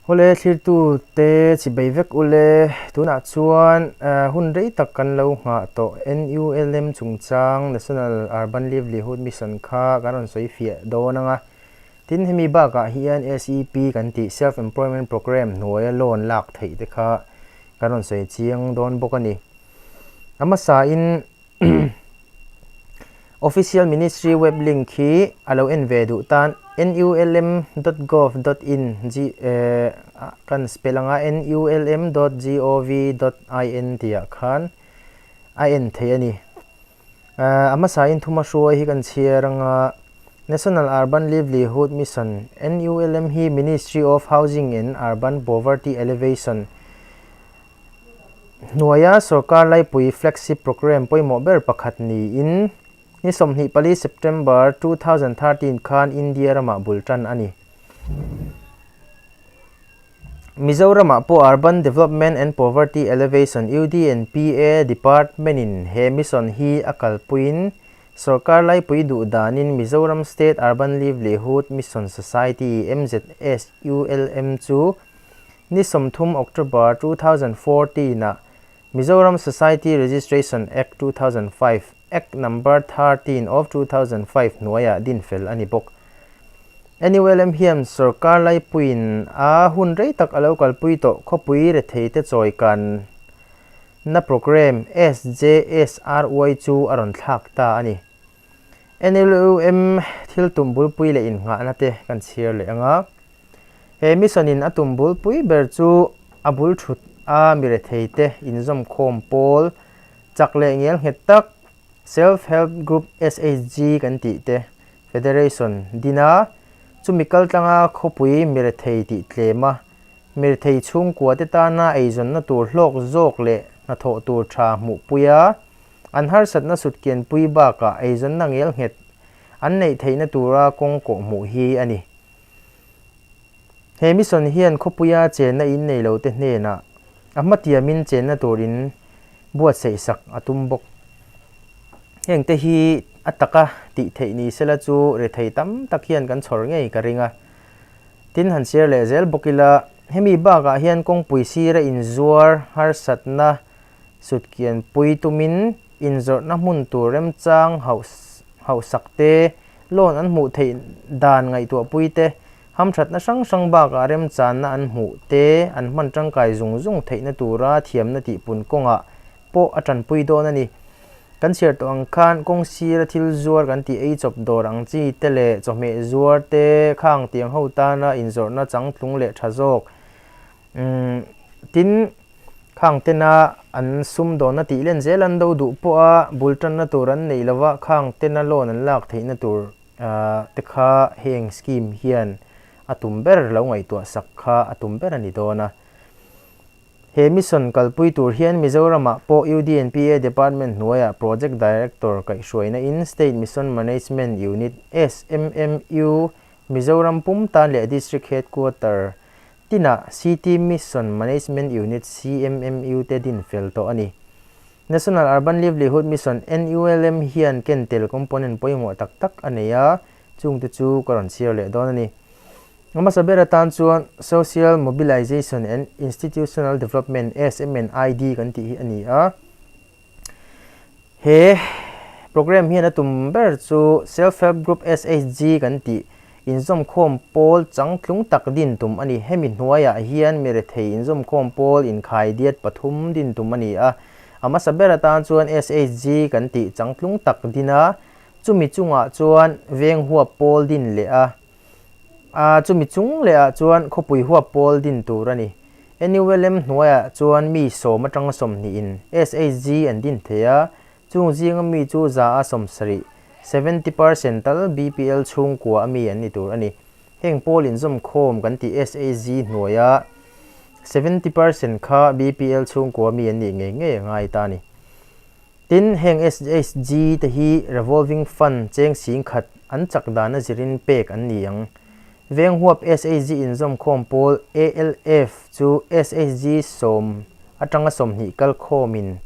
Hawle thlirtu te chibei vek ule, tunah chuan hun rei tak kan lo nghah tawh NULM chungchang National Urban Livelihood Mission kha kan rawn sawi fiah dawn ang a. Tin hemi bakah hian SEP kan tih Self Employment Programme hnuaia loan lak theih te kha kan rawn sawi chiang dawn bawk a ni. A hmasain Official Ministry web link hi a lo en ve duh tan nulm dot gov dot in g kan spell anga nulm dot gov dot in tihah khan a en theih a ni. A hmasain thuma hruai hi kan chhiar anga National Urban Livelihood Mission, NULM, hi Ministry of Housing and Urban Poverty Alleviation Hnuaia sorkar laipui flagship programme pawimawh ber pakhat niin ni 24 September 2013 khan India ramah bul tan a ni. Mizoramah pawh Urban Development and Poverty Alleviation, UDNPA, Department-in he mission hi a kalpuiin sorkar laipui duh danin Mizoram State Urban Livelihood Mission Society, MZSULM, chu Ni 30 October 2014 ah Mizoram Society Registration Act 2005, Act Number 13 of 2005 hnuaiah din fel a ni bawk. NULM hian sorkar laipuiin a hun rei tak a lo kalpui tawh khawpui retheite chawikan na programme SJSRY chu a rawn thlak ta a ni. NLUM thil tum bulpui leh innghahna te kan chhiar leh ang a. He mission in a tum bulpui ber chu a bul thut a mi rethei te inzawmkhawm pawl chak leh ngel nghet tak Self Help Group, SHG, kan tih te Federation din a, chumi kaltlanga khawpui mi rethei tih tlem a, mi rethei chhungkua te tana eizawnna tur hlawk zawk leh hnathawh tur tha hmuhpui a, An harsatna sutkianpui bakah eizawnna ngelnghet an neih theihna tura kawng kawh hmuh hi a ni. He mission hian khawpuia chenna in nei lote hnenah a hmatiamin chenna tur in buatsaih sak a tum bawk. Hengte hi a taka tih theih ni sela chu rethei tam tak hian kan chhawr ngei ka ring a. Tin han share leh zel bawk ila, hemi bakah hian kawngpui sira inzuar harsatna Sutkianpui tumin inzawrhna hmun tur remchang hauhsak te, loan an hmuh theih dan ngaihtuahpui te, hamthatna hrang hrang bakah remchanna an hmuh te an hman tangkai zung zung theihna tura thiamna tihpun kawngah pawh a tanpui dawn a ni. Kan chhiar tawh ang khan kawng sira thil zuar kan tih ei chawp dawr ang chi te leh chawhmeh zuar te khang tiang ho tana inzawrhna changtlung leh tha zawk Tin, khang tena an sumdawnna tih len zel an do duh pawh a, bul tanna tur an neih lova khang tena loan an lak theihna tur te kha heng scheme hian a tum ber lo ngaihtuah sak kha a tum ber a ni dawn a. He mission kalpui tur hian Mizoramah pawh UDNPA Department hnuaiah Project Director kaihhruaina in State Mission Management Unit, SMMU, Mizoram pum tan leh District Headquarter Tinah City Mission Management Unit, CMMU, te din fel tawh a ni. National Urban Livelihood Mission, NULM, hian ken tel component pawimawh tak tak a nei a, chungte chu ka rawn chhiar leh dawn a ni. A hmasa ber atan chuan Social Mobilization and Institutional Development, SMNID, kan tih hi a ni a. He programme hian a tum ber chu Self Help Group, SHG, kan tih inzawmkhawm pawl changtlung tak din tum a ni. Hemi hnuaiah hian mi rethei inzawmkhawm pawl inkhaidiat pathum din tum a ni a. A hmasa ber atan chuan SHG kan tih changtlung tak din a, chumi chungah chuan veng huap pawl din leh a, a chumi chung lehah chuan khawpui huap pawl din tur a ni. NULM hnuaiah chuan mi sawm atanga sawmhnihin SHG an din thei a, chung zinga mi chu za a 70, seventy percent, tal BPL chhungkua a mi an ni tur a ni. Heng pawl inzawmkhawm kan tih SHG hnuaia seventy percent kha BPL chhungkua mi an nih ngei ngei a ngai ta a ni. Tin, heng SHG te hi revolving fund cheng singkhat an chak dana zirin pek an ni ang. Veng huap SHG inzawmkhawm pawl ALF chu SHG sawm atanga 20 kalkhawmin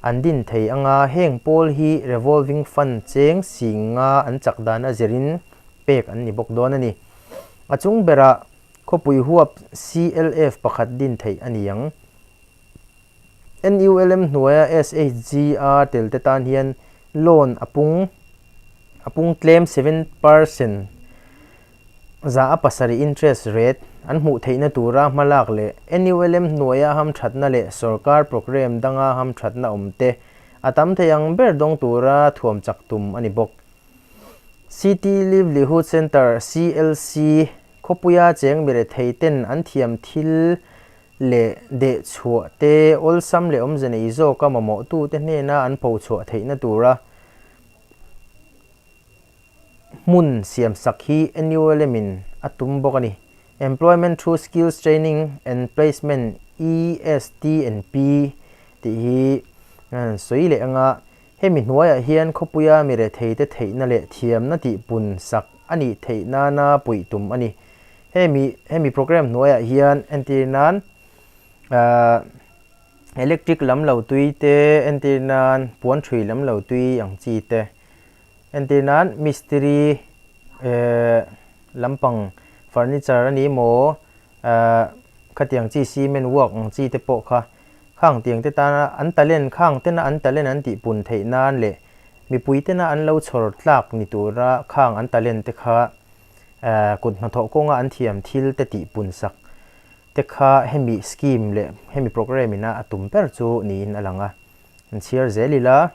an din thei anga heng pawl hi revolving fund cheng singa an chak dana zirin pek an ni bawk dawn a ni. A chung berah. Khawpui huap CLF pakhat din theih a ni ang. NULM hnuaia SHG-a telte tan hian loan a pung a pung tlem 7% 7% interest rate an hmuh theihna tura hmalak leh NULM hnuaia hamthatna leh sorkar programme danga hamthatna awmte a tam thei ang ber dawng tura thuam chak tum a ni bawk. City Livelihood Centre, CLC, khawpuia cheng mirethei ten an thiam thil leh deh chhuah te awlsam leh awmze nei zawka mamawhtute hnena an pho chhuah theihna tura hmun siamsak hi NULM-in a tum bawk a ni. Employment through Skills Training and Placement, ESTNP, tih hi an sawi leh anga hemi hnuaiah hian khawpuia mi retheite theihna leh thiamna tihpun sak a nih theih nana puih tum a ni. Hemi hemi program hnuaiah hian entir nan ahh electric lam lo tui te entir nan puan thui lam lo tui ang chi te entir nan mistiri ehh lampang furniture a ni maw ahh khatiang chi cement work ang chi te pawh kha khang tiang te tana an talent khang tena an talent an tih pun theih nan leh mipui tena an lo chhawr tlak ni tura khang an talent te kha Kut hnathawh kawnga an thiam thil te tih pun sak te kha hemi scheme leh hemi programme ina a tum ber chu niin a lang a. An chhiar zel ila,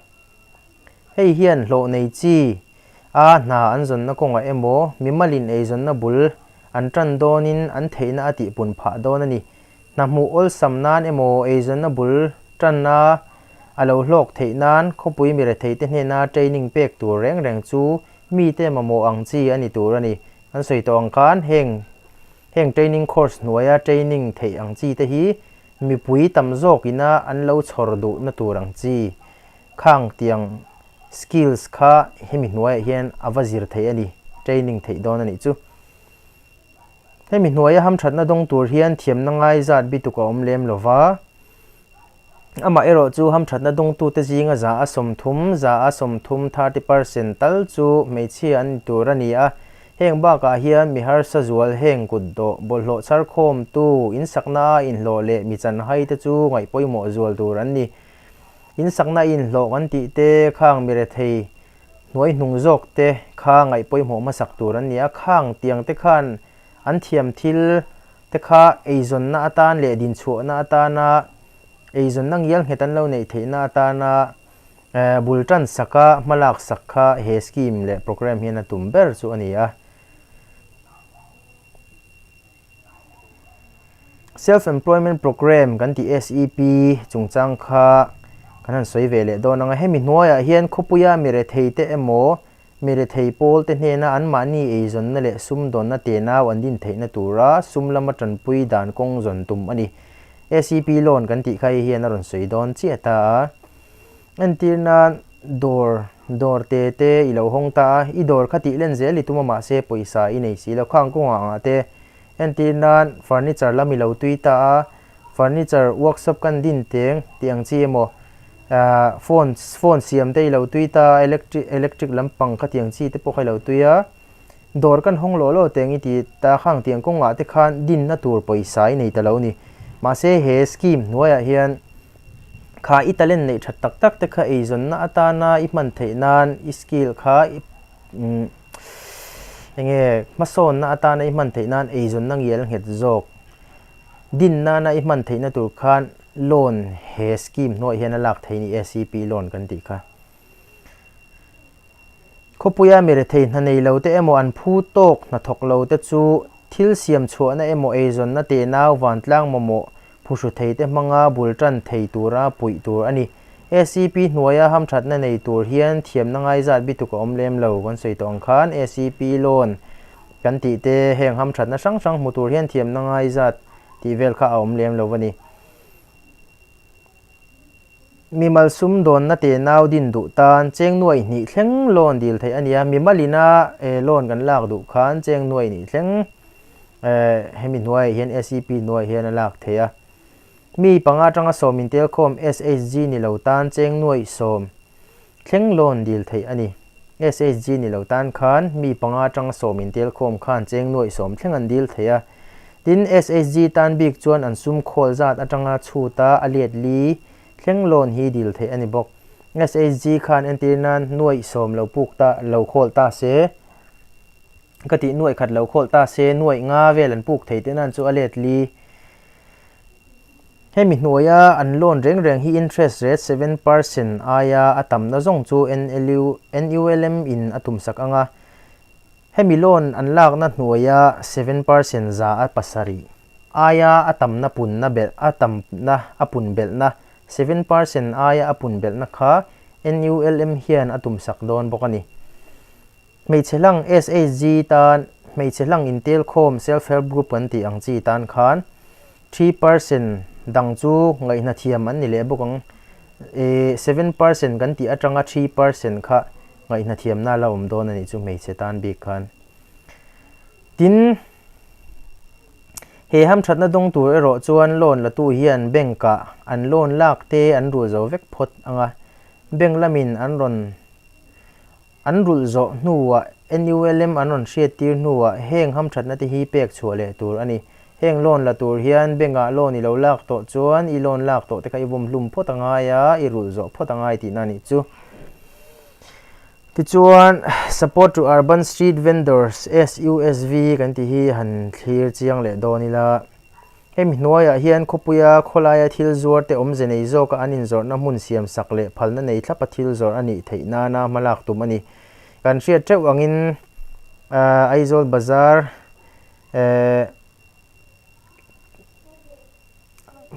hei hian hlawh nei chi a hna an zawnna kawngah emaw mimalin eizawnna bul an tan dawnin an theihna a tih pun phah dawn a ni. Hna hmuh awlsam nan emaw eizawnna bul tanna a lo hlawk theih nan khawpui miretheite hnena training pek tur reng reng chu mite mamawh ang chi a ni tur a ni. Kan sawi tawh ang khan heng heng training course hnuaia training theih ang chi te hi mipui tam zawk ina an lo chhawr duhna tur ang chi khang tiang skills kha hemi hnuaiah hian a va zir theih a ni, training theih dawn a nih chu. Hemi hnuaia hamthatna dawng tur hian thiamna ngai zat bituk a awm lem lo va. Amah erawh chu hamthatna dawngtute zinga 30%, 30, 30%, tal chu hmeichhia an ni tur a ni a. Heng bakah hian mi harsa zual heng kut dawh, bawlhhlawh chharkhawmtu, insakna a inhlawh leh mi chanhai te chu ngaih pawimawh zual tur an ni. Insakna a inhlawh kan tih te khang mi rethei hnuai hnung zawk te kha ngaih pawimawh hmasak tur an ni a. Khang tiang te khan an thiam thil te kha eizawnna atan leh dinchhuahna atana eizawnna ngial nghet an lo neih theihna atana bul tan saka hmalak sak kha he scheme leh programme hian a tum ber chu a ni a. Self Employment Programme kan tih SEP chungchang kha kan han sawi ve leh dawn ang a, hemi hnuaiah hian khawpuia mi rethei te emaw Mi rethei pawlte hnena anmahni eizawnna leh sumdawnna tenau an din theihna tura sum lama tanpui dan kawng zawn tum a ni. SEP loan kan tih kha hei hian a rawn sawi dawn chiah ta a. Entir nan dawr dawr te te i lo hawng ta a, i dawr kha tih len zel i tum a mahse pawisa i nei si lo. Khang kawngah angah te entir nan furniture lam i lo tui ta a, Furniture workshop kan din teng tih ang chi emaw ahh phone phone siam te i lo tui ta a electric electric lampang khatiang chi te pawh kha i lo tui a dawr kan hawng lawh lawh teng i ti ta khang tiang kawngah te khan dinna tur pawisa i nei ta lo ni mahse he scheme hnuaiah hian kha i talent neih that tak tak te kha eizawnna atana i hman theih nan i skill kha i umm eng nge hmasawnna atana i hman theih nan eizawnna ngial nghet zawk. Din nana i hman theihna tur khan loan he scheme hnuaiah hian a lak theih ni SEP loan kan tih kha. Khawpuia mi rethei hna nei lo te emaw an phu tawk hna thawk lo te chu thil siam chhuahna emaw eizawnna tenau vantlang mamawh phuhru thei te hmanga bul tan thei tura puih tur a ni. SEP hnuaia hamthatna nei tur hian thiamna ngaizat bituk a awm lem lo kan sawi tawh ang khan SEP loan Kan tih te heng hamthatna hrang hrang hmu tur hian thiamna ngai zat tih vel kha a awm lem lo a ni. Mimal sumdawnna te nau din duh tan cheng nuai hnih thleng loan dil theih a ni a, mimal ina loan kan lak duh khan cheng nuai hnih thleng hemi hnuaiah hian SEP hnuaiah hian a lak theih a. Mi panga atanga sawm intelkhawm SHG ni lo tan cheng nuai sawm Thleng loan dil theih a ni. SHG ni lo tan khan mi panga atanga sawm intel khawm khan cheng nuaih sawm thleng an dil thei a. Tin, SHG tan bik chuan an sum khawl zat atanga chhuta a let li thleng loan hi dil theih a ni bawk. SHG khan entir nan nuaih sawm lo puk ta lo khawl ta se, ka tih nuaih khat lo khawl ta se nuaih nga vel an puk thei te nan chu a let li. Hemi hnuaia an loan reng reng hi interest rate 7% aia a tamna zawng chu NLU NULM in a tumsak ang a. Hemi loan an lakna hnuaia 7% 7% aia a tamna punna belh a tamna a pun belhna 7% aia a pun belhna kha NULM hian a tumsak dawn bawk a ni. Hmeichhe hlang SHG tan hmeichhe hlang intelkhawm self help group kan tih ang chi tan khan 3% dang chu ngaihna thiam an ni leh bawk ang. E 7% kan tih atanga 3% kha ngaihna thiamna la awm dawn a nih chu hmeichhe tan bik khan. Tin, he hamthatna dawng tur erawh chuan loan latu hian bank ah an loan lak te an rul zo vek phawt ang a, bank lamin an rawn An rulh zawh hnuah NULM an rawn hriattir hnuah heng hamthatna te hi pek chhuah leh tur a ni. Heng loan la tur hian bank ah loan i lo lak tawh chuan i loan lak tawh te kha i vawm hlum phawt a ngai a, i rulh zawh phawt a ngai tihna a nih chu. Tichuan, Support to Urban Street Vendors, SUSV, kan tih hi han thlir chiang leh dawn ila. Hemi hnuaiah hian khawpuia khawlaia thil zuar te awmze nei zawka an inzawrhna hmun siam sak leh phalna nei thlapa thil zawrh a nih theih nana hmalak tum a ni. Kan hriat teuh angin Aizawl Bazar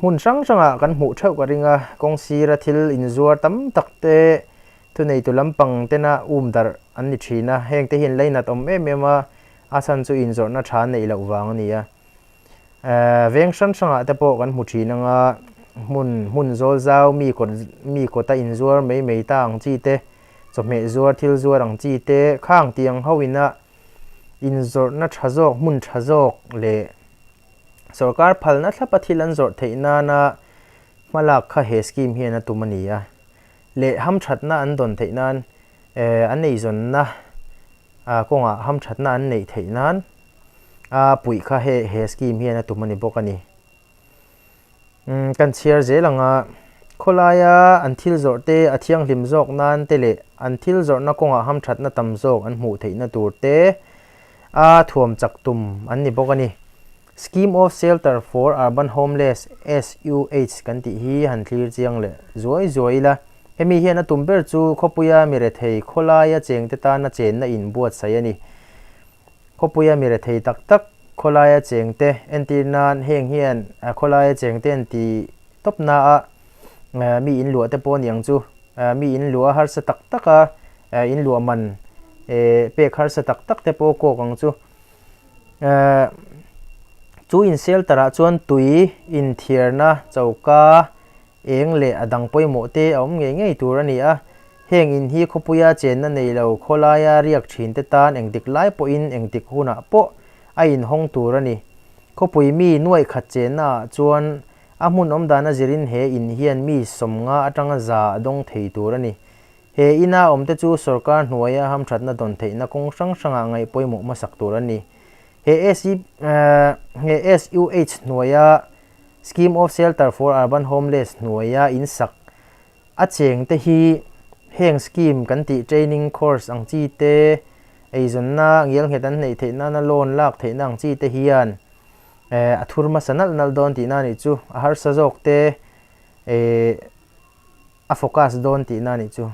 hmun hrang hrangah kan hmuh theuh ka ring a, kawng sira thil inzuar tam tak te thuneitu lampang tena um darh an ni thin a, hengte hi an lainat awm em em a, a chhan chu inzawrhna tha neih loh vang a ni a. Veng hrang hrangah te pawh kan hmu thin ang a, hmun hmun zawl zau mi kawt mi kawta inzuar mai mai ta ang chi te, chawhmeh zuar thil zuar ang chi te khang tih ang ho ina inzawrhna tha zawk hmun tha zawk leh sorkar phalna thlapa thil an zawrh theih nana hmalak kha he scheme hian a tum a ni a leh hamthatna an dawn theih nan an eizawnna kawngah hamthatna an neih theih nan A puih kha he he scheme hian a tum a ni bawk a ni. Umm kan chhiar zel ang a, khawlaia an thil zawrh te a thianghlim zawk nan te leh an thil zawrhna kawngah hamthatna tam zawk an hmuh theihna tur te a thuam chak tum an ni bawk a ni. Scheme of Shelter for Urban Homeless, SUH, kan tih hi han thlir chiang leh zuai zuai ila. Hemi hian a tum ber chu khawpuia mirethei khawlaia chengte tana chenna inbuatsaih a ni. Khawpuia mi rethei tak tak khawlaia chengte entir nan heng hian khawlaia chengte an ti tawp na a, mi in luah te pawh a ni ang chu. Mi in luah harsa tak tak a, in luah man pek harsa tak tak te pawh a kawk ang chu. Chu in shelter ah chuan tui inthiarna choka Eng leh a dang pawimawh te a awm ngei ngei tur a ni a, heng in hi khawpuia chenna nei lo khawlaia riak thin te tan engtik lai pawhin engtik hunah pawh a inhawng tur a ni. Khawpui mi nuaih khat chenna ah chuan a hmun awm dan a zirin he in hian mi 50 atanga 100 a dawng thei tur a ni. He ina awm te chu sorkar hnuaia hamthatna dawn theihna kawng hrang hrangah ngaih pawimawh hmasak tur a ni. He he SUH hnuaia Scheme of Shelter for Urban Homeless hnuaia in sak a cheng te hi heng scheme kan tih training course ang chi te, eizawnna ngialnghet an neih theih nana loan lak theihna ang chi te hian a thur hmasa nalh nalh dawn tihna a nih chu. A harsa zawk te a focus dawn tihna a nih chu.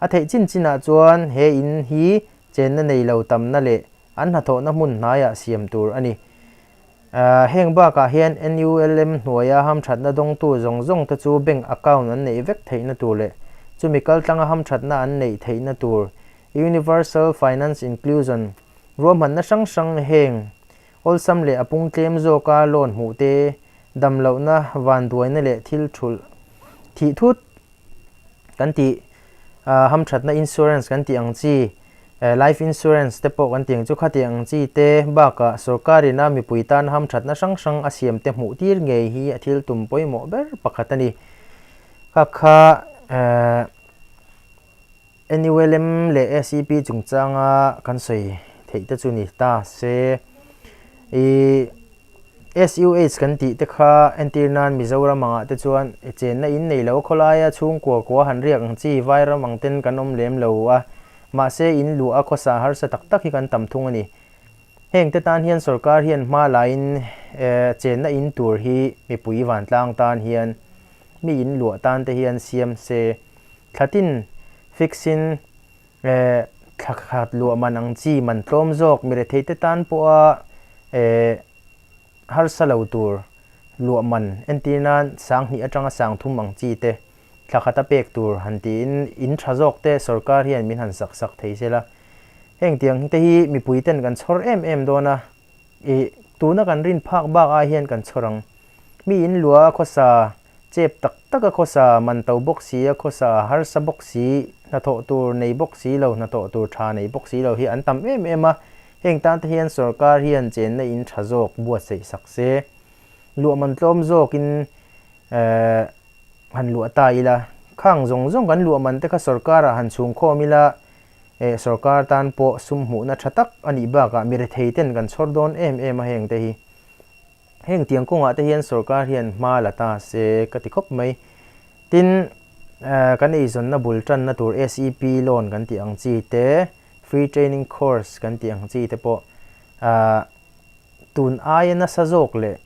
A theih chin chinah chuan he in hi chenna nei lo tamna leh an hnathawhna hmun hnaiah siam tur a ni. Heng bakah hian NULM hnuaia hamthatna dawngtu zawng zawng te chu bank account an neih vek theihna tur leh chumi kaltlanga hamthatna an neih theihna tur Universal Finance Inclusion ruahmanna hrang hrang heng awlsam leh a pung tlem zawka loan hmuh te, damlohna, vanduaina leh thil thulh thih thut kan tih hamthatna insurance kan tih ang chi life insurance te pawh kan tih ang chu khati ang chi te bakah sorkarin a mipui tan hamthatna hrang hrang a siam te hmuh tir ngei hi a thil tum pawimawh ber pakhat a ni. Kha kha NULM leh SEP chungchanga kan sawi theih te chu ni ta se. Ih. SUH kan tih te kha entir nan Mizoram angah te chuan chenna in nei lo khawlaia chhungkua kua han riak ang chi vairam ang ten kan awm lem lo a, mahse in luah a khawsa harsa tak tak hi kan tam thung a ni. Heng te tan hian sorkar hian hma laiin chenna in tur hi mipui vantlang tan hian mi in luah tan te hian siam se thlatin fix in Thla khat luah man ang chi man tlawm zawk mi rethei te tan pawha harsa lo tur luah man entir nan 2000 atanga 3000 ang chi te thla khata pek tur han tiin in tha zawk te sorkar hian min han sak sak thei sela. Heng tiang te hi mipui ten kan chhawr em em dawn a, ih tuna kan rin phak bak ai hian kan chhawr ang. Mi in luah a khawsa Chep tak taka khawsa, man to bawk si a khawsa, harsa bawk si, hnathawh tur nei bawk si lo, hnathawh tur tha nei bawk si lo hi an tam em em a. Heng tan te hian sorkar hian chenna in tha zawk buatsaih sak se, luah man tlawm zawkin han luah ta ila, khang zawng zawng kan luah man te kha sorkarah han chhungkhawm ila, sorkar tan pawh sum hmuhna tha tak a nih bakah mi rethei ten kan chhawr dawn em em a heng te hi. Heng tiang kawngah te hian sorkar hian hma la ta se ka ti khawp mai. Tin, kan eizawnna bul tanna tur SEP loan kan tih ang chi te, free training course kan tih ang chi te pawh tun aia nasa zawk leh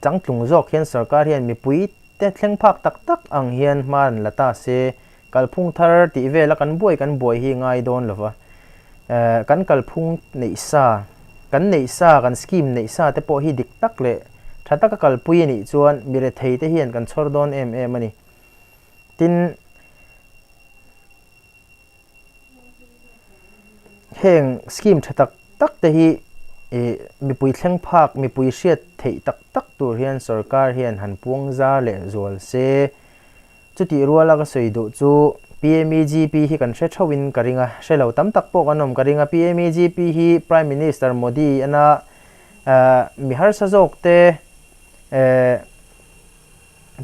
changtlung zawk hian sorkar hian mipui te thleng phak tak tak ang hian hma an la ta se. Kalphung thar tih vela kan buai kan buai hi ngai dawn lo va, kan kalphung neih sa, kan neih sa, kan scheme neih sa te pawh hi dik tak leh tha taka kalpui a nih chuan mi rethei te hian kan chhawr dawn em em a ni. Tin, heng scheme tha tak tak te hi mipui thleng phak, mipui hriat theih tak tak tur hian sorkar hian han puang zar leh zual se. Chutih ruala ka sawi duh chu PMEGP hi kan hre theuhin ka ring a, hre lo tam tak pawh kan awm ka ring a. PMEGP hi Prime Minister Modi ana mi harsa zawk te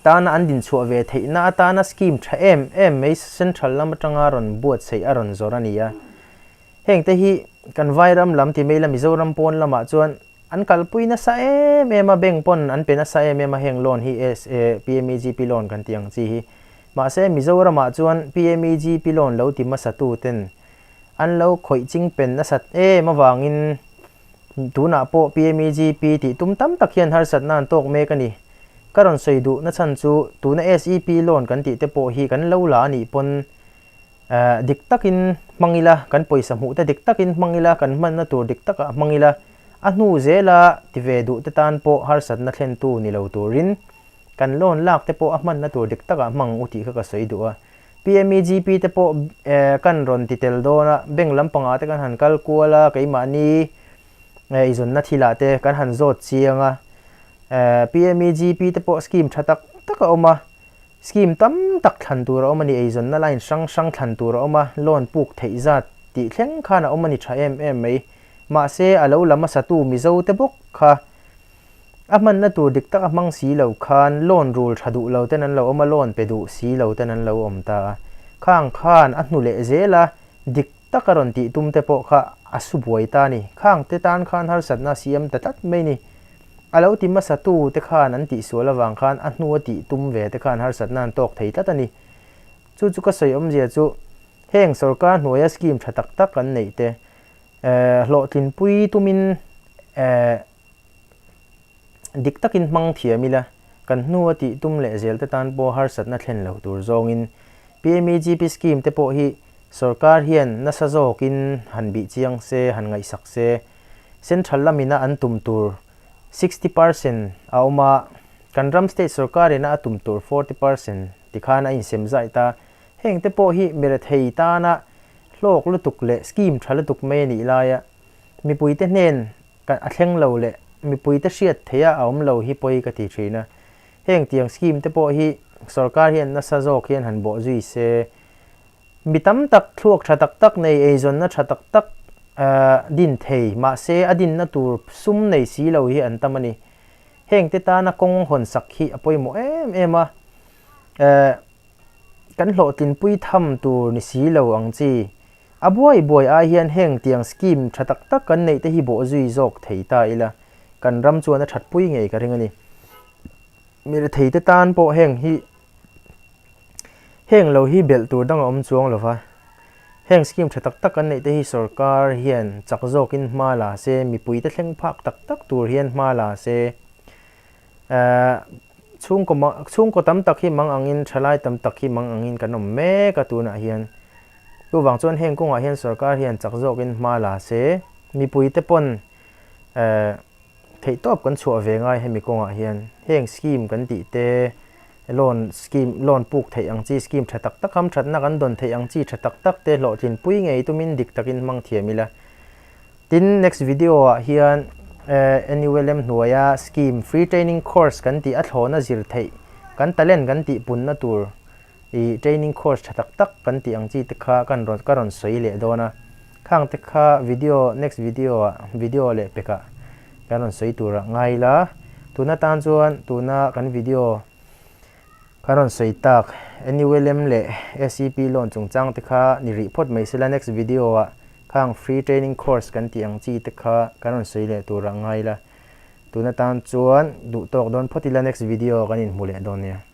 tana an dinchhuah ve theihna atana scheme tha em em mai central lam atanga rawn buatsaih a rawn zawr a ni a. Heng te hi kan Vairam lam ti mai ila Mizoram pawn lamah chuan An kalpui nasa em em a, bank pawn an pe nasa em em a heng loan hi PMEGP loan kan tih ang chi hi. Mahse Mizoramah chuan PMEGP loan lo ti hmasa tu ten an lo khawih ching pen nasat em avangin tunah pawh PMEGP tih tum tam tak hian harsatna an tawk mek a ni. Ka rawn sawi duh na chhan chu tuna SEP loan kan tih te pawh hi kan lo la a nih pawn Dik takin hmang ila, kan pawisa hmuh te dik takin hmang ila, kan hmanna tur dik takah hmang ila, a hnu zela ti ve duh te tan pawh harsatna thlentu ni lo turin kan loan lak te pawh a hmanna tur dik takah hmang u tih kha ka sawi duh a. PMEGP te pawh kan rawn ti tel dawn a, bank lampangah te kan han kal kual a, keimahni eizawnna thilah te kan han zawt chiang a. PMEGP te pawh scheme tha tak tak a awm a. Scheme tam tak thlan tur a awm a ni, eizawnna line hrang hrang thlan tur a awm a, loan puk theih zat tih thleng khan a awm a ni tha em em mai. Mahse, a lo la hmasatu Mizo te bawk kha a hmanna tur dik tak a hmang si lo khan loan rul tha duh lo ten an lo awm a, loan pe duh si lo ten an lo awm ta a. Khang khan a hnu leh zel a, dik tak a rawn tih tum te pawh kha a su buai ta a ni. Khang te tan khan harsatna a siam ta tlat mai ni. A lo ti hmasa tu te khan an tihsual avang khan a hnu a tih tum ve te khan harsatna an tawk thei tlat a ni. Chu chu ka sawi awmzia chu heng sorkar hnuaia scheme tha tak tak an neih te hlawhtlinpui tumin dik takin hmang thiam ila kan hnu a tih tum leh zel te tan pawh harsatna thlen lo tur zawngin PMEGP scheme te pawh hi sorkar hian nasa zawkin han bih chiang se han ngaihsak se. Central lamina an tum tur 60% a awm a, kan ram state sorkarina a tum tur 40% tikhan a insem zai ta. Heng te pawh hi mi rethei tana hlawk lutuk leh scheme tha lutuk mai a nih laia mipuite hnen a thleng lo leh mipuite hriat theiha a awm lo hi pawi ka ti thin a. Heng tiang scheme te pawh hi sorkar hian nasa zawk hian han bawh zui se. Mi tam tak thluak tha tak tak nei, eizawnna tha tak tak din thei, mahse a dinna tur sum nei si lo hi an tam a ni. Heng te tana kawng hawn sak hi a pawimawh em em a, kan hlawhtlinpui tham tur ni si lo ang chi. A buai buai ai hian heng tiang scheme tha tak tak kan neih te hi bawhzui zawk thei ta ila. kan ram chuan a thatpui ngei ka ring a ni. Mi retheite tan pawh heng hi heng lo hi belh tur dang a awm chuang lo va, heng scheme tha tak tak kan neih te hi sorkar hian chak zawkin hma la se, mipuite thleng phak tak tak tur hian hma la se, ehh chhungkaw chhungkaw tam tak hi mang angin thalai tam tak hi mang angin kan awm mek a tunah hian. Chuvang chuan heng kawngah hian sorkar hian chak zawkin hma la se, mipuite pawn ehh Theihtawp kan chhuah ve ngai hemi kawngah hian heng scheme kan tih te, loan scheme, loan puk theih ang chi scheme tha tak tak hamthatna kan dawn theih ang chi tha tak tak te hlawhtlinpui ngei tumin dik takin hmang thiam ila. Tin, next video ah hian NULM hnuaia scheme free training course kan tih a thlawhna zir theih kan talent kan tih punna tur I training course tha tak tak kan tih ang chi te kha kan rawn ka rawn sawi leh dawn a, khang te kha video next video ah video leh pek ah kan rawn sawi tur ah ngai ila, tuna tan chuan tuna kan video kan rawn sawi tak NULM leh SEP loan chungchang te kha ni rih phawt mai sela next video ah khang free training course kan tih ang chi te kha kan rawn sawi leh tur ah ngai ila, tuna tan chuan duh tawk dawn phawt ila next video kan inhmu leh dawn nia.